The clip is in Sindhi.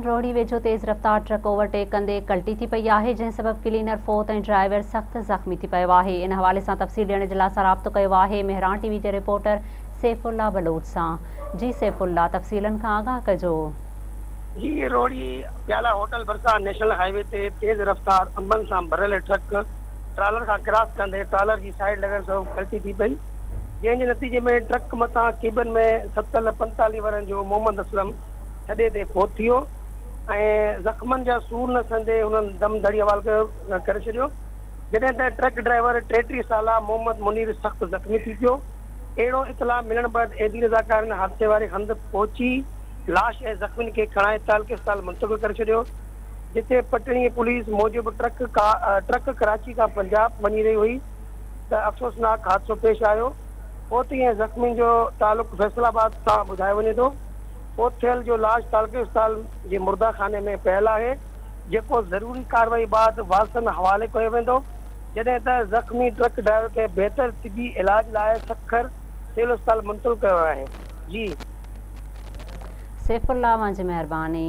ناظرين روهڙي ويجهو تيز رفتار ٽرڪ اوور ٽيڪ ڪندي ڪلٽي ٿي پئي آهي جنهن سبب ڪلينر فوت ۽ ڊرائيور سخت زخمي ٿي پيو آهي ان حوالي سان تفصيل ڏيڻ جي لاء اسان رابطو ڪيو آهي مهراڻ ٽي وي جي رپورٽر سيف الله بلوچ سان جي سيف الله تفصيلن کان آگاهه ڪجو. جي روهڙي پيالا هوٽل ڀرسان نيشنل هاء وي تي تيز رفتار انبن سان ڀريل ٽرڪ ٽرالر کان ڪراس ڪندي ٽرالر جي سائيڊ لڳڻ سبب ڪلٽي ٿي پئي جنهن جي نتيجي ۾ ٽرڪ مٿان ڪيبن ۾ ستل 45 ورهين جو محمد اسلم ٿڏي تي فوت ٿي ويو ۽ زخمن جا سور نه سهندي هنن دم ڌڙي حوال ڪيو ڪري ڇڏيو جڏهن ته ٽرڪ ڊرائيور 33 سالا محمد منير سخت زخمي ٿي پيو اهڙو اطلاع ملڻ بعد ايڌي رضاڪارن حادثي واري هنڌ پهچي لاش ۽ زخمين کي کڻائي تعلقي اسپتال منتقل ڪري ڇڏيو جتي پٽڻي پوليس موجب ٽرڪ ٽرڪ ڪراچي کان پنجاب وڃي رهي هئي ته افسوسناڪ حادثو پيش آيو فوتي ۽ زخمين جو تعلق فيصل آباد سان ٻڌايو وڃي ٿو. فوت ٿيل جو لاش تعلقي اسپتال جي مرده خاني ۾ پيل آهي، جيڪو ضروري ڪارروائي بعد وارثن حوالي ڪيو ويندو، جڏهن ته زخمي ٽرڪ ڊرائيور کي بهتر طبي علاج لاء سکر سول اسپتال منتقل ڪيو ويو آهي. جي. سيف الله اوهان جي مهرباني.